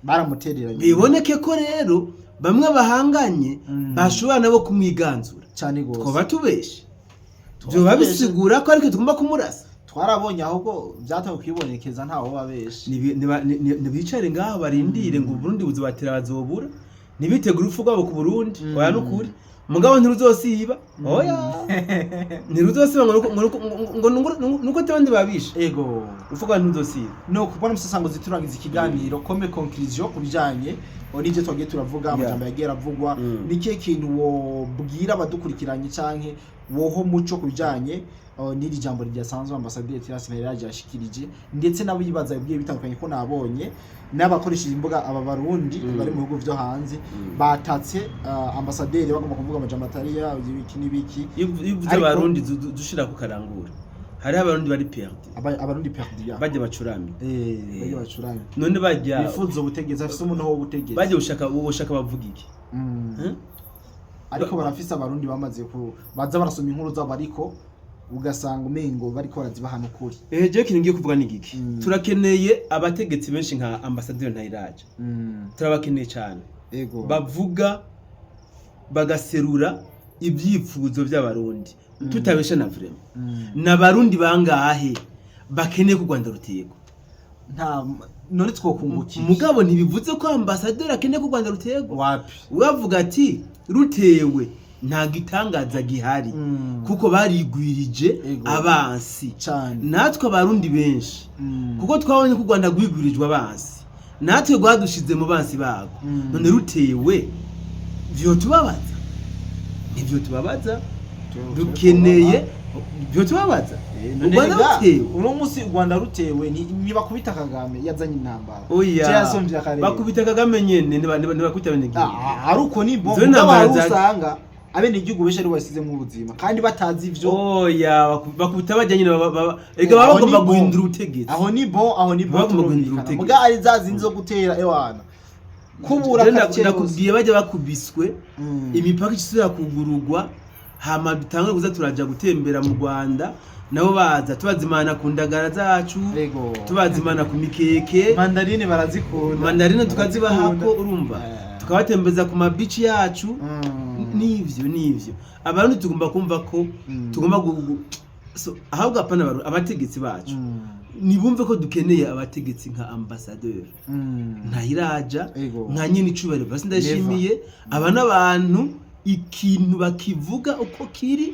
Baramutereranye. Biboneke ko rero bamwe bahanganye bashobora nabo kumwiganzura. Cyane gose. Twaba tubeshe? Twaba Vyoba tubeshe. bisigura ko ariko tugomba kumurasa? Twarabonye ahubwo byatawe kwibonekeza, ntawo babeshe. Ntibicare ngaho barindire ngo Uburundi buzobatera, bazobura. Ntibitegure urupfu rwabo ku Burundi. Oya, nukuri mugabo ntiruzosiba, oya, ntiruzosiba ngo nuko abandi babishe. Urupfu rwabo ntiruzosiba. No kubona umusasango ziturangiza ikiganiro, comme conclusion ku bijanye n'ibyo twagiye turavuga, amajambo yagiye aravugwa, ni kihe kintu wobwira abadukurikiranye canke woho muco ku bijanye n'iri jambo ridasanzwe ambasaderi Tirasi Ntayiraje yashikirije, ndetse n'abibaza ibigiye bitandukanye, ko nabonye n'abakoresheje imbuga aba barundi bari mu bihugu vyo hanze batatse ambasaderi, bagomba kuvuga amajambo atari ya ibiki n'ibiki? Iyo uvuze abarundi dushira ku karangura, hariho abarundi bari perdu. Abarundi perdu ya. Bajya bacuramye. Bajya bacuramye. None bajya bifuza ubutegetsi, afise umuntu w'ubutegetsi. Bajya ushaka bavuga iki? Ariko barafise abarundi bamaze ku baza barasoma inkuru zabo, ariko ugasanga umengo bariko barazibahana ukuri. Jewe ikintu ngiye kuvuga ni giki? Turakeneye abategetsi benshi nka ambasaderi Ntayiraje. Turabakeneye cyane. Bavuga, bagaserura ibyifuzo by'abarundi, tutabesha na vraiment. N'abarundi bangahe bakeneye ko u Rwanda rutegwa? Nta none twokungukiye. Mugabo ntibivuze ko ambasaderi akeneye ko u Rwanda rutegwa. Wapi. We avuga ati rutewe nta gitangaza gihari, kuko barigwirije abansi. Natwe Abarundi benshi, kuko twabonye ko u Rwanda rwigwirijwe abansi, natwe rwadushize mu bansi bago. None rutewe vyotubabaza? Ntivyotubabaza. Dukeneye, vyotubabaza u Rwanda rutewe? Uno munsi u Rwanda rutewe, ntibakubita Kagame yazanye intambara? Oya. Je yasomvye akarere. Bakubita Kagame nyene, ntibakubita abenegihugu. Ah, ari uko ni bo. Izo Mugabo ntambara hari usanga abenegihugu benshi ari basizemo ubuzima kandi batazi ivyo. Oya, bakubita bajya nyine, ega baba Aho bagomba ni bon. guhindura ubutegetsi. Aho ni bon, aho ni bon. Bagomba guhindura Turumvikana. ubutegetsi. Muga ari za zindi zo gutera, ewana, kubura Rero quartier yose. ndakubwiye, bajya bakubiswe, imipaka isubira kugurugwa, hama dutangure kuza turaja gutembera mu Rwanda, nabo baza tubazimana ku ndagara zacu, tubazimana ku mikeke. Mandarine barazikunda. Mandarine tukazibahako. Barazikunda. Urumva, tukabatembeza ku mabici yacu. Nivyo Abarundi tugomba kumva ko tugomba so, ahubwo apana abategetsi bacu nibumve ko dukeneye abategetsi nka ambasaderi Ntahiraja, nka nyine icubahiro basi ndashimiye. Aba n'abantu ikintu bakivuga uko kiri,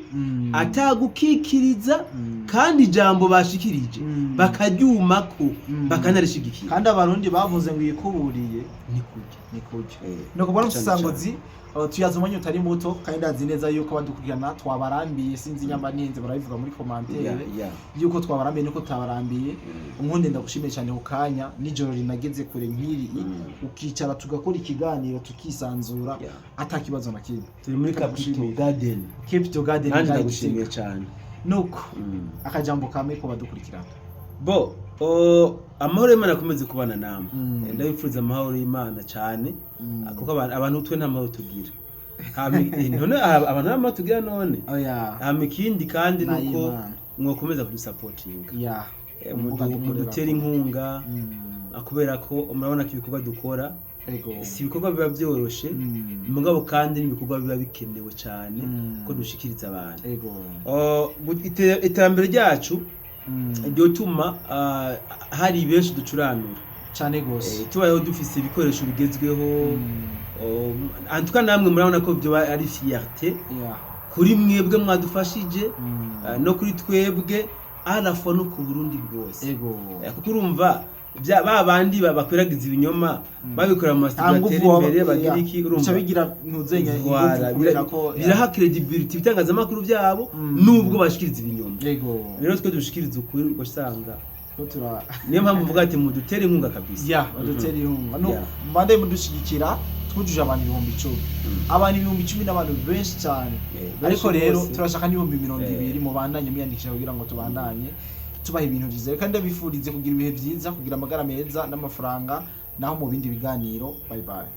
atagukikiriza, kandi ijambo bashikirije bakaryumako, bakanarishigikira. Kandi Abarundi bavuze ngo yikuburiye Ni kurya. Ni kurya. Nuko bwana Musangozi, tuyaze umwanya utari muto, kandi ndazi neza yuko abadukurikirana twabarambiye. Sinzi nyamba ninze barabivuga muri commentaire yuko twabarambiye nuko tutabarambiye. Unkunde ndagushimiye cyane ku kanya nijoro rinageze kure nk'iri, ukicara tugakora ikiganiro tukisanzura ata kibazo na kimwe. Turi muri Capital Ndagushimiye. Garden. Capital Garden. Nanjye ngaho ndagushimiye Igitega. cyane. Nuko akajambo kamwe ko badukurikirana. Bo amahoro y'Imana akomeze kubana namwe. Ndabipfuza amahoro y'Imana cyane, kuko abantu twe nta mahoro tugira. None abantu nta mahoro tugira none. Oya. Hama ikindi kandi nuko N'ay'Imana. mwakomeza kudusapotinga, Imbuga dukorerako. mudutera inkunga, kubera ko murabona ko ibikorwa dukora si ibikorwa biba byoroshe, mugabo kandi n'ibikorwa biba bikenewe cyane ko dushikiriza abantu. Iterambere ryacu ryotuma hari benshi ducuranura. Cyane gose. Tubayeho dufise ibikoresho bigezweho. En tout cas namwe murabona ko byo ari fierté kuri mwebwe mwadufashije, no kuri twebwe à la fois no ku Burundi bwose. Kuko urumva ba bandi bakwiragiza ibinyoma babikora mu Nta masitudiyo nguvu atera imbere, bagira iki, bica urumva bigira ntuzenya inguvu Voilà, kubera ko biraha credibility ibitangazamakuru byabo nubwo bashikiriza ibinyoma. Rero twe dushikiriza ukuri, ugasanga Ko tura niyo mpamvu mvuga ati mudutere inkunga kabisa. Ya, badutera inkunga no mbande mudushigikira. Twujuje abantu 10,000. Abantu 10,000 n'abantu benshi cyane. Benshi Ariko rero rwose. turashaka n'20,000. Mubandanye mwiyandikisha kugira ngo tubandanye tubaha ibintu byiza. Kandi ndabifurize kugira ibihe byiza, kugira amagara meza n'amafaranga. Naho mu bindi biganiro, bye bye.